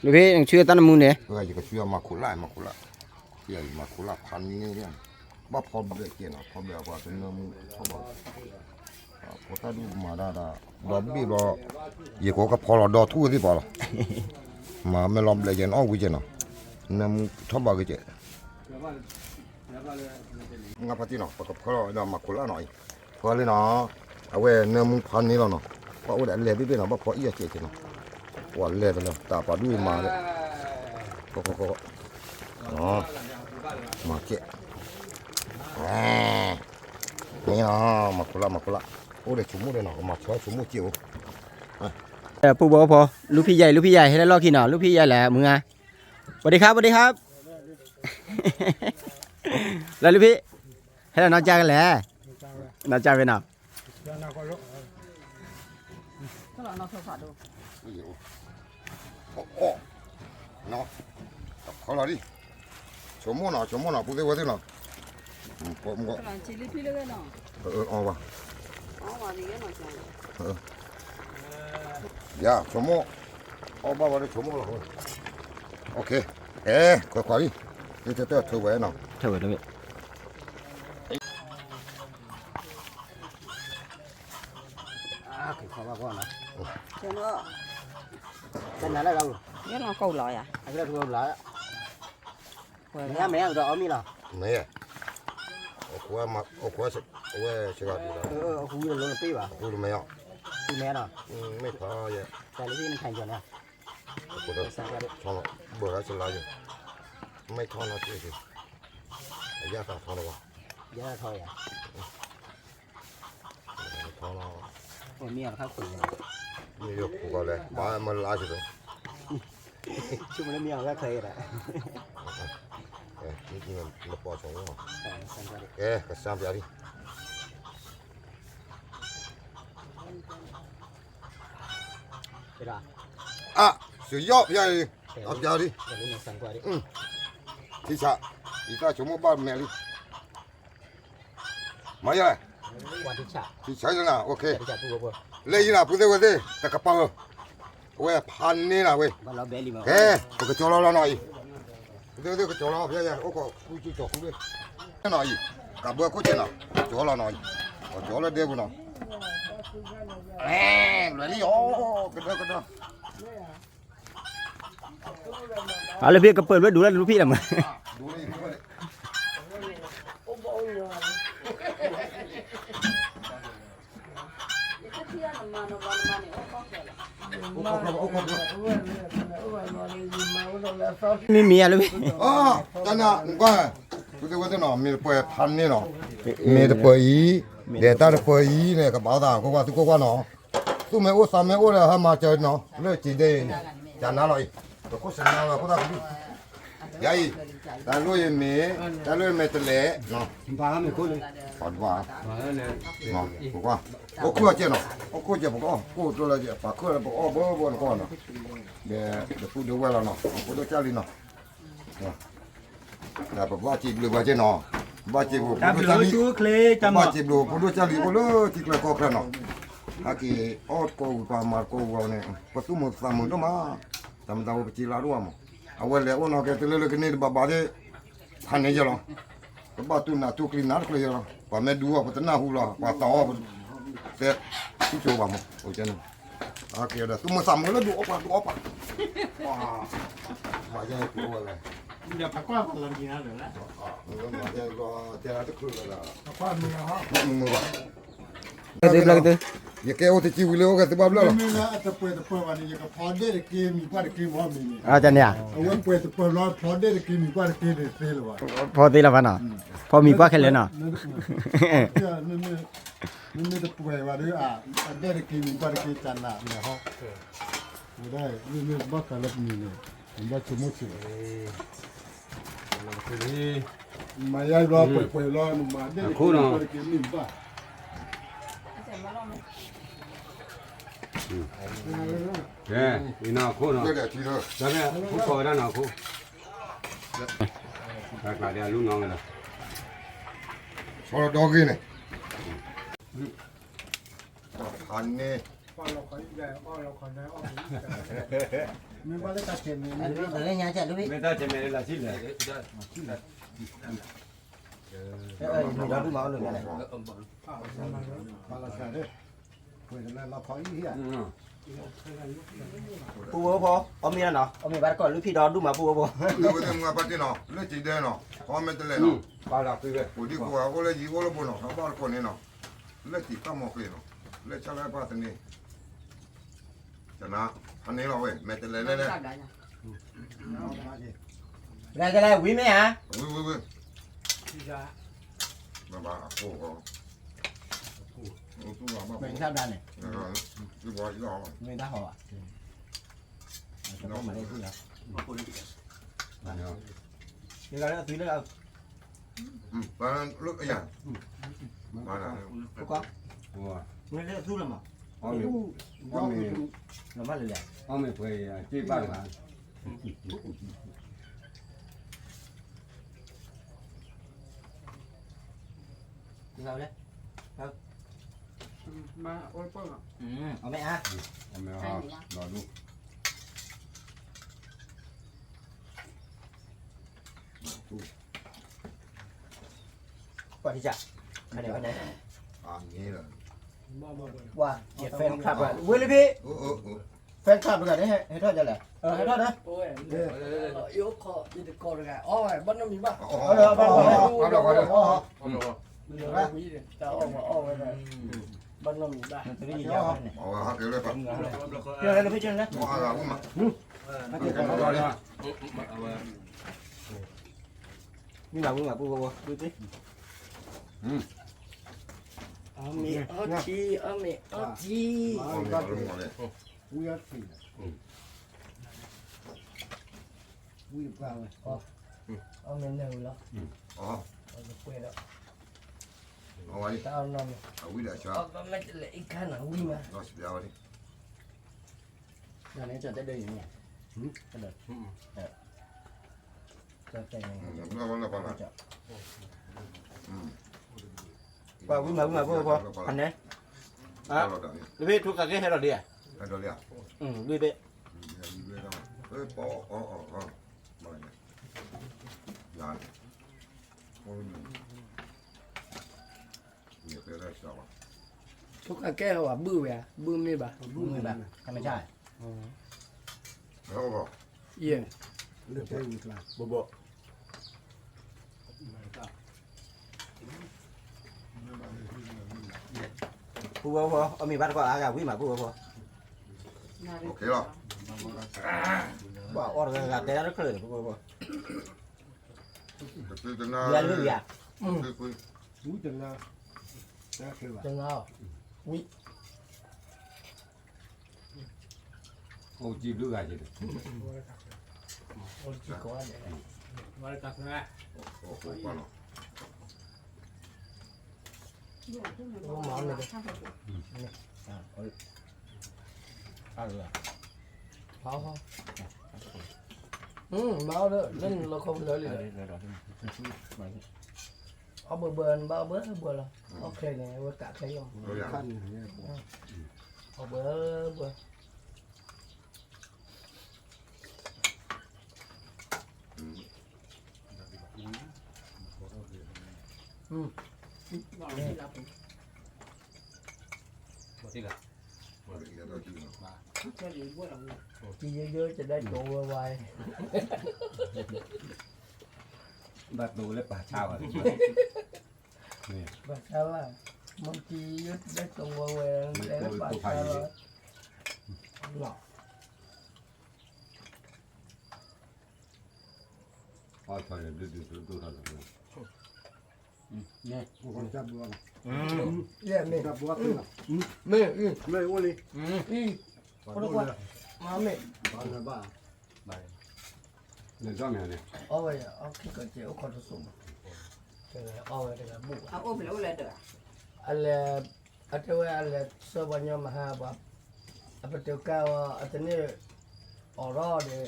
ကဆှၢတၢ်နမူန့ၣ်, ယကဆှၢမၤခိၣ်လၢ် မၤခိၣ်လၢ်, မၤခိၣ်လၢ်ဖးန့ၣ်, ဘၣ်ဖီဘျဲၣ်ကဲနီၤ ဖီဘျဲၣ်အပှၤကနၢမူထီၣ်ဘၣ်, ဖိသၣ်ဒုးမၤဒၣ်ဒီး, ဒီဘ့ၣ်ဘျီ, ယကိးကဖီလီၤဒီထူၣ်သ့ၣ်ပှၤလီၤ, မၤမ့ၢ်လီၤဘျဲၣ်ကဲနီၤ အီၣ်ဝံၤကဲနီၤ, နၢမူထီၣ်ဘၣ်ကဲကဲ ငါဖါတံၢ်နီၤ ပကဖၢလီၤဒီးမၤခိၣ်လၢ်နီၤအံၤ, ဖၢလံနီၤ, အဝဲနၢမူဖးန့ၣ်လီၤနီၤ, ပှၤအိၣ်ဒီးအလဲၢ်ဘ့ၣ်ဘ့ၣ်နီၤ ဘၣ်ဖီအံၣ်အစဲးကဲနီၤ, ပှၤလဲၢ်တလၢ တၢ်ပှၤဒူၣ်အံၤမၤဒီး, မၤကဲ, မၤခိၣ်လၢ် မၤခိၣ်လၢ်, အိၣ်ဒီးဆိကမိၣ်ဒီးနီၤ ကမၤဆီဆိကမိၣ်ကဲအိၣ်, ပူဘီဖိ, လူဖံယဲၢ် လူဖံယဲၢ် ဟဲလၢလီၢ်ခံနီၤ လူဖံယဲၢ်လဲၣ် မုၢ်ဧါ, ဝဒံခါ ဝဒံခါ လၢလူဖံ, ဟဲလၢနီၢ်ကၢ်ကလဲၣ်, နီၢ်ကၢ်ဖဲနီၤ, ဆိကမိၣ်နီၤ ဆိကမိၣ်နီၤ ပူသ့ၣ်ဝဲသ့ၣ်နီၤ, အီဘၣ်, ယဆိကမိၣ်, အီဘၣ်ဝဲဒီးဆိကမိၣ်လီၤ, အဲ ခွဲးခွါလံ, သ့ၣ်တၢၢ်ထုးဝဲနီၤ, ထုးဝဲတဘ့ၣ် မ့ၢ်, မ့ၢ်, အဝဲစဂၤဒူၣ်လီၤ, မ့ၢ်အီၤ, မ့ၢ်ဖးယဲ, ဘၢဟဲစလါယဲ, မ့ၢ်ထီၣ်နီၤတ့ၢ်, အယၢ်သးထီလီၤဘၣ်, ယၢ်သးထီယၤ, ထီလီၤ, မ့ၢ်ယခါခိၣ်, မ့ၢ်ယခိၣ်ကီးလဲၣ်, ဘၣ်မၤလါက့ၤဒီး, ဆိကမိၣ်လၢမ့ၢ်အီၤဂၤခဲအံၤဒီး, နပိာ်ဆိ, ကဲ ကစၢ်ပျးလံ, အၢ စယီၣ်ပျးလံ, အပျးလံ, ထံဆး, ယသးဆိကမိၣ်ဘၣ်မဲာ်လံ မ့ၢ်ယဲ, ထံဆးလၢနၤ, လၢယံၤနၤ ပုၢ်သ့ၣ်ဝဲၢ်သ့ၣ် တကပၤဧၢ, အဝဲဖးန့ၢ်နၤဝဲ, ကဲ ပကကၠီလီၤလီၤနီၤအံၤ, ပုၢ်သ့ၣ်ဝဲၢ်သ့ၣ် ကကၠီလီၤ ဖဲယဲ အိၣ်ခိးကူကၠီဃုဘ့ၣ်, နီၤအံၤ, ကးဘၢခိၣ်ကဲနီၤ, ကကၠီလီၤနီၤအံၤ, ကၠီလၢဒဲပူၤနီၤ, လွဲလံအီၤ, ကဒၢကဒၢ အလၢဖံကပၢၢ်လွဲဒိၣ်လၢလူဖံလၢမး, မ့မ့ၢ်အလၢဖံ, တၢ်နကွၢ်, ပုၢ်သ့ၣ်ဝဲၢ်သ့ၣ်နီၤ မ့ၢ်တပၢၢ်ဖးန့ၢ်နီၤ, မ့ၢ်တပၢၢ်အံၤ, ဒဲးတၢ်တပၢၢ်အံၤန့ၣ် ကဘၣ်သး ခိၣ်ကွၢ်သုခိၣ်ကွၢ်နီၤ, သူၣ်မ့ၢ်အိၣ်သးမ့ၢ်အိၣ်ဒီး ဟဲမၤစၢၤနီၤ လၢစံးဒဲအံၤန့ၣ်, ကနၤလီၤအံၤ, ပခိၣ်စနၤဝဲခိၣ်သၣ်ကဒု, ယၤအံၤ, တၢ်လိၣ်ယမ့ၢ်, တၢ်လိၣ်ယမ့ၢ်တလဲၣ်, ပှၤတဘၣ်, ပှၤ, အိၣ်ခိၣ်အကဲနီၤ, အိၣ်ခိၣ်ကဲပကအီၣ်, ကိၣ်ကျိလၢပှၤခိၣ်လၢပကအီၣ်ဘၢဘၢနကီၢ်နီၤ, ဒီးတသူဒုးဝဲလီၤနီၤ ဖိဒိၣ်ကၢ်လံနီၤ ပဘၣ်စံးဘျုးပှၤကဲနီၤ, ဘၣ်စံးဘျုးဖိဒိၣ်ကၢ်လံ, ဘၣ်စံးဘျုးဖိဒိၣ်ကၢ်လံဖိလၢထံကျါကီၢ်ချၢနီၤ, ဟဲက့ၤအီၣ်တကိးဝံၤပှၤမၤတကိးဝံၤအီၤန့ၣ် ပသူၣ်မုာ်သးမုာ်ဒိၣ်မး, တၢ်မတၤဝဲပစံးလၢဒိၣ်မးမး, အဝဲလဲၤအိၣ်နီၤကဲတုၤလၢလၢကန့ၢ်တဘၣ်ဘၣ်သ့ၣ်, ဖးန့ၢ်ယဲလီၤ, ပဘၣ်တူၢ်နးတူၢ်ကျံနးတကျၢၤယဲလီၤ, ပှၤမ့ၢ်ဒူအီၤ ပတနၢ်ဟူလီၤ ပှၤသးအီၣ်, တဲ, ထံၣ်ဆိပှၤမး, အိၣ်ကဲန့ၣ်, အကဲဒီးသူၣ်မုာ်သးမုာ်လၢဒုးအီၣ်ပှၤဒုးအီၣ်ပှၤ မၤယဲၢ်ကျိဝဲလဲၣ်, မၤယဲၢ်ကျိတဲတချုးလၢၤလီၤ, ယကဲအိၣ်တကံဝံၤလၢအိၣ်ကဲသုဘၣ်ဘျီလီၤ, တပှဲၤတပှဲၤဘၣ်န့ၣ် ယကဖီဒဲၣ်တက့ၢ်မံၤပှၢ်တက့ၢ်မ့ၢ်မ့ၢ်န့ၣ်, အဝဲပှဲၤတပှဲၤလီၤ ဖီဒဲၣ်တက့ၢ်မံၤပှၢ်တက့ၢ်န့ၣ်သ့လၢၤဘၣ်, ဖီသ့လၢၤဘၣ်နီၤ, ဖီမံၤပှၢ်ခဲလၢာ်နီၤ မ့မ့ၢ်တပှဲၤဘၣ်ဒီး အဒဲၣ်တက့ၢ်မံၤပှၢ်တက့ၢ်တၢ်နးလဲၣ်ဟီ, ဝဲဒၣ်မ့မ့ၢ်ဘၣ်ဃးလၢပမံၤန့ၣ်, ဘၣ်ဆိကမိၣ်စ့ၢ်ကီး, မၤယါဘျီပှဲၤပှဲၤလီၤ နမၤဒဲၣ်တက့ၢ်မံၤပှၢ်တက့ၢ်မံၤဘၣ်, ကဲ, အံၤနီၤအခိၣ်နီၤ, တၢ်မ့ၢ်အခိၣ်ကီးဝဲဒၣ်နီၤအခိၣ်, တၢ်ကျးဒ်အလူနီၤဝဲလီၤ, ဆီလီၤဒီဂ့ၤန့ၣ်, ဖးန့ၢ်, မ့ၢ်ဘၣ်လၢတၢ်ဆဲးမဲာ်, မ့ၢ်တၢ်ဆဲးမဲာ်လၢလၢဆံလဲၣ် ပူဝဲဖိ အီၣ်မ့ၤနီၤ, အီၣ်မ့ၤဘၣ်တကီၢ် လုၢ်ဖံဒီဒူၣ်မး ပူဝဲဖိ, လၢဝဲသ့ၣ်မုၢ်ဘၣ်တ့ၢ်နီၤ လၢစံးဒဲနီၤ အီၣ်မ့ၤတလဲၣ်နီၤ, ပူၤဒံကိးဂၤအိၣ်လၢယံၤအိၣ်လၢပူၤနီၤ ဘၣ်တကိးန့ၣ်နီၤ, လၢစံးတၢ်မီၤဃ့နီၤ, လၢဆၣ်လၢပၢ်သန့ၤ, တနၤ, ဖးန့ၢ်လီၤဝဲ မဲာ်တလဲၣ်လဲၣ်လဲၣ် လဲၣ်လဲၣ် ဝံၤမ့ၢ်ဧါ, ဝံၤဝံၤဝံၤ, ဘၣ်ဘၣ်အခိၣ်ဃီ, မ့ၢ်တၢ်ဘျါန့ၣ်, မ့ၢ်တၢ်ဟီဘၣ်, မ့ၢ်တၢ်ဟီ, မ့ၢ်လၢသူလီၤမး, အီၣ်မ့ၤ, အီၣ်မ့ၤ, အီၣ်မ့ၤပှဲၤအံၤ အစ့ၢ်ဘၣ်တဂၤ အီၣ်မ့ၤအါ, ဒီးဒူၣ်, ပှၤတကး, ပှၤ fan club ဝဲလၢဖဲ, fan club တဂၤန့ၣ် ဟဲထီၣ်ဒ်လဲၣ်, ဟဲထီၣ်ဒီး, ယအိၣ်ခိးယတကိးတဂၤ အီၣ်ဝဲ ဘၣ်နီတမံၤဘၣ်, ဘၣ်နီတမံၤဘၣ်, ဘၣ်နီတမံၤဘၣ်, ကဲလၢဖဲကဲလၢ, အဝဲဟးက့ၤလၢဖဲ, အဝဲ မ့ၢ်မၤဝံၤမၤပူၤဝဲဝဲ ဝံၤသ့ၣ်, အီၣ်မ့ၤအီထံ အီၣ်မ့ၤအီထံ, ဝံၤအီထံ, ဝံၤတပှၢ်ဝဲ, အီၣ်မ့ၤနၢၤဝံၤလီၤ, အီၣ်တပှဲၤဒီး, တၢ်အီၣ်နီၢ်မ့ၤ, အီၣ်ကီမ့ၢ်တလဲၤအံၤခါနၤဝံၤမး, ပှၤဝံၤမၤဝံၤမၤဖိဖိ ဖးနဲ, တဘ့ၣ်ထူကးကဲဟဲဒီးလံဧါ, ဒ်ဘ့ၣ်, ထူကးကဲဟဲဝဲဘုၣ်ဝဲဧါ, ဘုၣ်မ့ၢ်ဘၣ်, ဘုၣ်မ့ၢ်ဘၣ်, ယဲၢ် ပူဝဲဖိ အီၣ်မ့ၤဘၣ်တကီၢ်အါဂၤဝံၤမး ပူဝဲဖိ, ဘၣ်အီၣ်တဂၤဂၤတဲဒၣ်တချုးန့ၣ် ပူဝဲဖိ, တနါ, တနါ, ဝံၤ အိၣ်ကံဘျုးဂၤက့ၤ, အိၣ်ကံကိးဂၤဒဲး, အိၣ်မၤအီၣ်န့ၣ်, မၤအီၣ်ဒီး လၢနလီခီဖျိလံ, အီၣ်ဘၢဘၢ နဘၣ်အီၣ်ဘၢဘၢလီၤ, အီၣ်ချ့န့ၣ် အဝဲကးချ့လီၤ, အီၣ်ဘၢဘၢ ကံယိယိတဒဲးတိၤဝဲဝဲ, ဘၣ်တိၤလၢပၢ်ဆါဘၣ်, ပၢ်ဆါဘၣ်, မ့ၢ်ကံယိယိတဒဲးတိၤဝဲဝဲ, တဲလၢပၢ်ဆါလီၤ, လီၤ အီၣ်ထီၣ်လၢဒုးဒုးဒိၣ်ထီၣ်လီၤ, မ့ၢ်, မ့ၢ်, မ့ၢ်, မ့ၢ်, မ့ၢ်, အီၣ်ဝဲ အီၣ်ခံကီးကဲး အိၣ်ခိးတစိၢ်မး, အီၣ်ဝဲတဂၤဘူၣ်ဘၣ်, အလဲၤ, အတဲဝဲအလဲၤဆှၢပှၤညီမဟါပှၤ, အပတုာ်ကါဝဲ အတန့ၢ်, အိးထီၣ်ဒီး,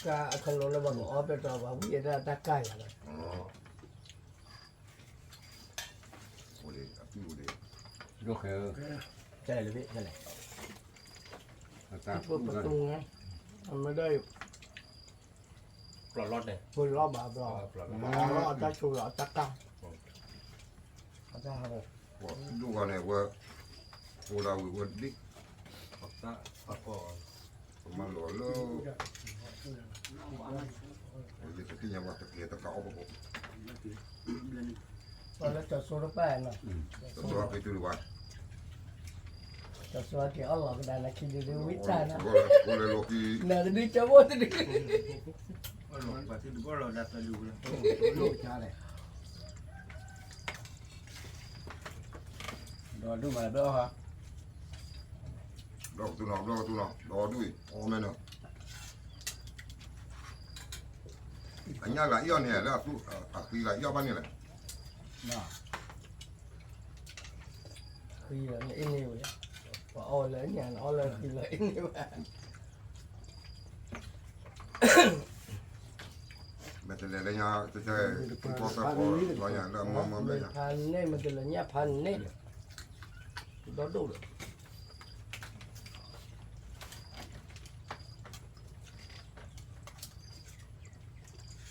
ကါအခလုးလၢပှၤကအီၣ်ပဲတြီပှၤဝံၤအတၢ်ကါယၤလီၤ, ဒိၣ်ဃဲဧၢ, ကလဲၣ်လၢဘ့ၣ်, ကလဲၣ်, ပတုာ်, အမ့ၢ်ဒၣ်အံၤ ပလီၢ်ဘၣ်ဘျီ, အတၢ်ဆိလီၤအတၢ်ကါ, အတၢ်ဟး, ဒိၣ်ဂၤန့ၣ်ဝဲ, အိၣ်ဒၣ်ဝံၤဝဲဒ့ၣ်, ပမၤလီၤလၢ, ယတသ့ၣ်ညါဘၣ်တကဲတကးအီၣ်ပကိး လၢစီၤစိတပၢ်နီၤ, စီၤစိက့ၤအီၣ်လီၤကဒါနခံဒုဒုဝံတၢ်နီၤ, နတဒုကၠီဘိတဒု, ဒီးဒုမၤလၢဘျီ, ဘျီကတူၢ်နီၤ ဘျီကတူၢ်နီၤ ဒီးဒုအီၣ်မဲာ်နီၤ, အညၣ်ဂၤအံၤအီၣ်န့ၣ် လၢအဃံဂၤအံၤအီၣ်ဘၣ်န့ၣ်လဲၣ်, ဃံလၢအ့ၣ်န့ၢ်ဝဲ, ပှၤအီၣ်လၢညၣ်န့ၣ် အီၣ်လၢဃံလၢအ့ၣ်န့ၢ်ဝဲ, မ့ၢ်တလဲၤလၢညါ, ဖးန့ၢ် မ့ၢ်တလဲၤညၣ်ဖးန့ၢ်, ဒီဒိၣ်ဒီး တ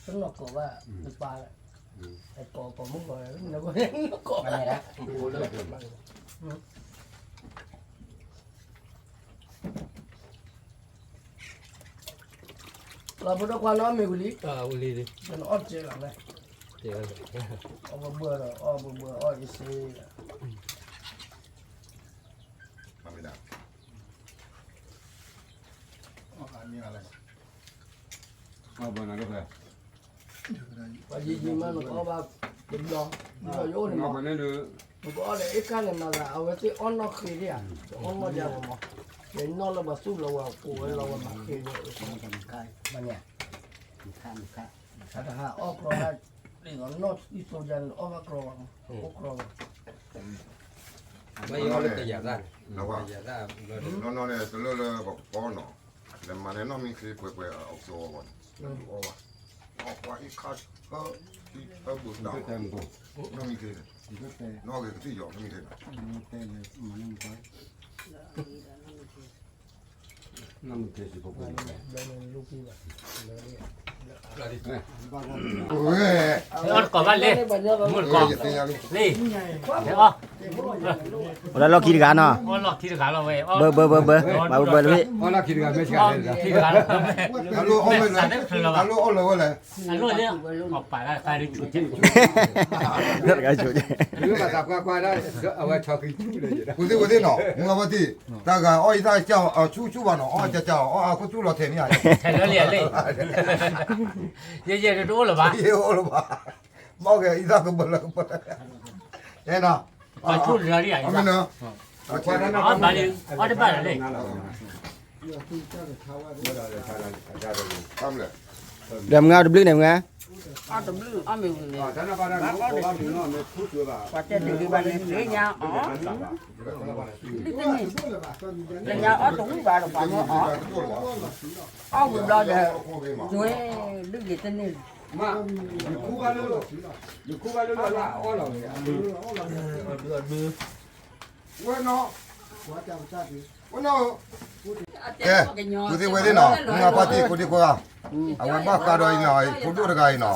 နီၢ်ကီၢ်ဘၣ်, တပာ်လၢ, အကီၢ်ကီၢ်မုၢ်ကီၢ်, နီၢ်ကီၢ်ဘၣ်, လီၤပဒီခွါနီၢ်မ့ၢ်ဝံၤလံ, ဝံၤလံ, နအီၣ်စဲလီၤလဲၣ်, အီၣ်ဘၢဘၢဒီး အီၣ်ဘၢဘၢ အီၣ်အံၤစ့, အီၣ်ဘၢနၤဒိၣ်ဖဲ ပှၤယံာ်ယံာ်မး နကအီၣ်ဘၣ်တဘျီ, ဘျီယအိၣ်န့ၣ်မး, နကအီၣ်ဒီးအ့ၣ်ခါန့ၣ်မၤသး အဝဲသ့ၣ်အီၣ်နီၣ်ဃ့ဒံးဧါ, တအီၣ်နီၣ်ဒံးမး, ယနီၣ်လၢပှၤသူၣ်လီၤဝဲ ကိးဝဲလီၤဝဲမၤဃ့ဝဲ, တဟးအီၣ်ကြီဒၣ်, နီၣ်အံၣ်သိယါန့ၣ် အီၣ်ဘၣ်ကြီဘၣ်, အိၣ်ကြီဘၣ်, မ့ၢ်ယီၤလၢတယၤသၣ်, တယၤသၣ်, နီၢ်နီၢ်န့ၣ် တလၢလၢပကပီၤနီၤ, လဲၤမၤန့ၣ်နီၢ်မံခ့ပှဲၤပှဲၤအကစီၤဝါနီၤ, အီၣ်ကဝီၤ, အီၣ်ကွၢ်အံၣ်ခါ, အံၣ်အဘုးတၢ်, နီၢ်မံခ့န့ၣ်, နီၢ်ဂ့ၤကသံၣ်ယီၤနီၢ်မံခ့နီၤ, နီၢ်မံခ့စံးဖိ, ဝဲ, အီၣ်တကိးဘၣ်လံ, မုၢ်တကိး, လံ, အီၣ်, အိၣ်လၢလီၢ်ခံတဂၤနီၤ, လီၢ်ခံတဂၤလီၤဝဲ, ဘၢဘၢဘၢဘၢ, ဘၢဘၢဘၢလံ, လီၢ်ခံတဂၤ, အလိၣ်အီၣ်လၢၤဝဲလဲၣ်, အလိၣ်လၢ, တဂၤဆိ, ဝဲသ့ၣ်ဝဲသ့ၣ်နီၤ မုၢ်ဂၤဘၣ်တံၢ်, တၢ်ဂၤအီၣ်အံသၣ်ကစၢ်အီၤ ဆူၣ်ဆူၣ်ဘၣ်နီၤ အီၣ်ကစၢ်အီၤ အီၣ်အါခိၣ်ဆူၣ်လီၤထဲးန့ၣ်ဧါ, ထဲးလၢလံဧါလံ, ယဲယဲတအိၣ်လၢၤဘၣ်, ယဲအိၣ်လၢၤဘၣ်, ဘၣ်ကဲအံသၣ်ကဘၢလၢကဘၢ, အဲနီၤ, အီၣ်တဘၣ်လံ, အီၣ်တဘၣ်လံ, ဒဲမုၢ်ဂၤတဘျုးန့ၣ်မုၢ်ဂၤ, အီၣ်တဘျုးအီၣ်မ့ၢ်ဝံၤန့ၣ်, ပှၤတဲတဂ့ၤဘၣ်န့ၣ် လၢညါအီၣ်, လၢညါအီၣ်တဝံၣ်ဘၣ်ဒီး ပှၤမ့ၢ်အီၣ်, အီၣ်ဝံၤဘျီဒီး, ယွဲ, ဒုးယတန့ၢ်, ယခူဘၣ်လၢ, ယခူဘၣ်လၢလၢအီၣ်လီၤ, ဝဲနီၤ, ကဲ, ဝဲသ့ၣ်ဝဲသ့ၣ်နီၤ မုၢ်ဂၤဖါတံၢ်ကိးဒံကိးဂၤ, အဝဲဘၣ်ဃးဒီးအံၤနီၤ ဖိဒိၣ်တဂၤအံၤ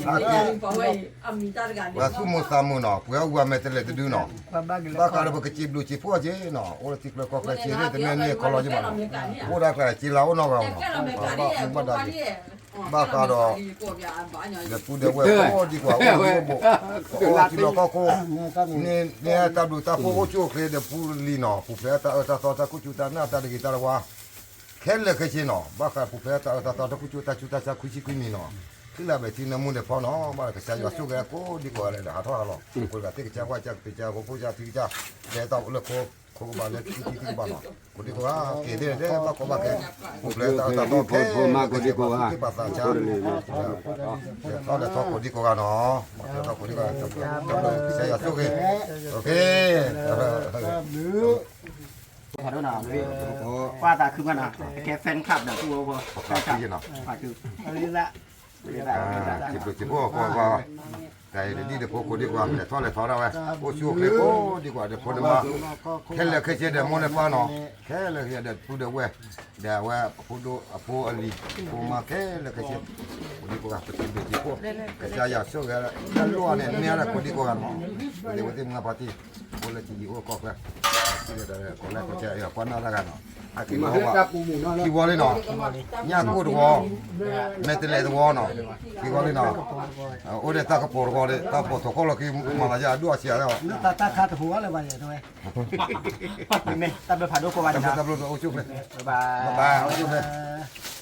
နီၤ, ပှၤသူၣ်မုာ်သးမုာ်နီၤ ပှၤအူအမဲာ်တလဲၤတဒုနီၤ, ဘၣ်ဃးဒီးပကစံးဘျုးစံးဖှိၣ်က့ၤနီၤ အိၣ်လၢထံချၢကီၢ်ချၢက့ၤ တမ့ၢ်န့ၢ်ခီလီၤက့ၤဘၣ်နီၤ, အိၣ်ဒၣ်ကျဲက့ၤလၢအိၣ်နီတဂၤနီၤ, ဘၣ်ဃးဒီး ဘၣ်ဃးဒီး ဒီပုၢ်ဒီဝဲၢ်ကိးဒံကိးဂၤ အိၣ်လၢထံအိၣ်ဘိ, အိၣ်ထံလီၢ်ကီၢ်ခိၣ်, န့ၢ်တၢ်ဘျုးတၢ်ဖှိၣ်အိၣ်ဆူၣ်အိၣ်ချ့ဒီးပူၤလံနီၤ ပူၤဖျဲးတၢ်အၢတၢ်သီတၢ်ကူၣ်စူၣ်တၢ်နာ်တၢ်တဂ့ၤတၢ်တဝါ, ခဲလၢာ်ခဲဆ့နီၤ ဘၣ်ဃးပူၤဖျဲးတၢ်အၢတၢ်သီတၢ်ကူၣ်စူၣ်တၢ်ဆူးတၢ်ဆါခွံဆံခွံနံၣ်နီၤ, ထံၣ်လၢဘဲထံနၢမူဒီးဖီနီၤ ဘၣ်ကစၢ်ယွၤဆိၣ်ဂ့ၤကိးဒံကိးဂၤလၢဟးထီၣ်ဟးလီၤ, ပှၤတဂၤသ့ၣ်ကစၢ်ဝါကစၢ်ကပ့ၤကစၢ်ဖိဖိကစၢ်ထံကစၢ်, လဲၤတၢ်လၢခိ, ခိကဘၣ်လၢထံထံကဘၣ်နီၤ, ကိးဒံကိးဂၤ က့ၤသ့ၣ်န့ၣ် ဘၣ်ကီဘၣ်ခဲ, ပူၤဖျဲးတၢ်အၢတၢ်သီခဲလၢာ်ခဲဆ့ ပသးဆါ, လဲၤထီၣ်လဲၤထီကိးဒံကိးဂၤနီၤ, လဲၤထီၣ်ကိးဒံကိးဂၤ, ကစၢ်ယွၤဆိၣ်ဂ့ၤ, ပှၤသးခုဘၣ်နီၤ, ကဲ fan club ဒီးသူၣ်ဝဲဖိ, စံးဘျုးစံးဖှိၣ်ကိးဂၤ, တၢ်အံၤဒ်ဒီးဖိကိးဒံကိးဂၤ လဲၤထီၣ်လဲၤထီဒၣ်ဝဲ, အိၣ်ဆူၣ်အိၣ်ချ့ကိးဒံကိးဂၤဒီးဖိဒီးမါ, ခဲလၢာ်ခဲဆ့ဒီးမိၢ်ဒီးပၢ်နီၤ, ခဲလၢာ်ခဲဆ့ဒီးပုၢ်ဒီးဝဲၢ်, ဒီးအဝဲအဖိဒိၣ်အဖိအလံၤ, ဖိမါခဲလၢာ်ခဲဆ့, ကိးဒံကိးဂၤ ပစံးဘျုးစံးဖှိၣ်, ကစၢ်ယွၤဆိၣ်ဂ့ၤ, တၢ်လိၣ်အီၤန့ၣ် မ့ၢ်အါဒၣ်ကိးဒံကိးဂၤနီၤ, ပသ့ၣ်ဝဲသ့ၣ်မုၢ်ဂၤဖါတံၢ်, အိၣ်လၢထံယံၤအိၣ်ကီၢ်ချၢ, ဒီးကိးလၢကိးကဲ ကွၢ်နီၣ်တၢ်ဂၤနီၤ, အက့ၤမ့ၢ်ဝဲ, ခံဝီလံနီၤ, ညၣ်ကိၢ်တဝီ, မဲာ်တလဲးတဝီနီၤ, ခံဝီလံနီၤ, အိၣ်ဒီးတၢ်ကပီၤတဝီဒီး တၢ်ကပီၤထီၣ်ခီၣ်လီၤက့ၤ မၤလၤယၤအဒိၣ်အဆံးအါ, တၢ်တၢ်ခါတဟူးအီၤလၢၤဘၣ်ယဲၤတဝဲ, တၢ်ဘျုးဖးဒိၣ်ကိးဂၤ, တၢ်ဘျုးအိၣ်ဆူၣ်အိၣ်ချ့, ဘၣ်ဘၣ်အိၣ်ဆူၣ်အိၣ်ချ့.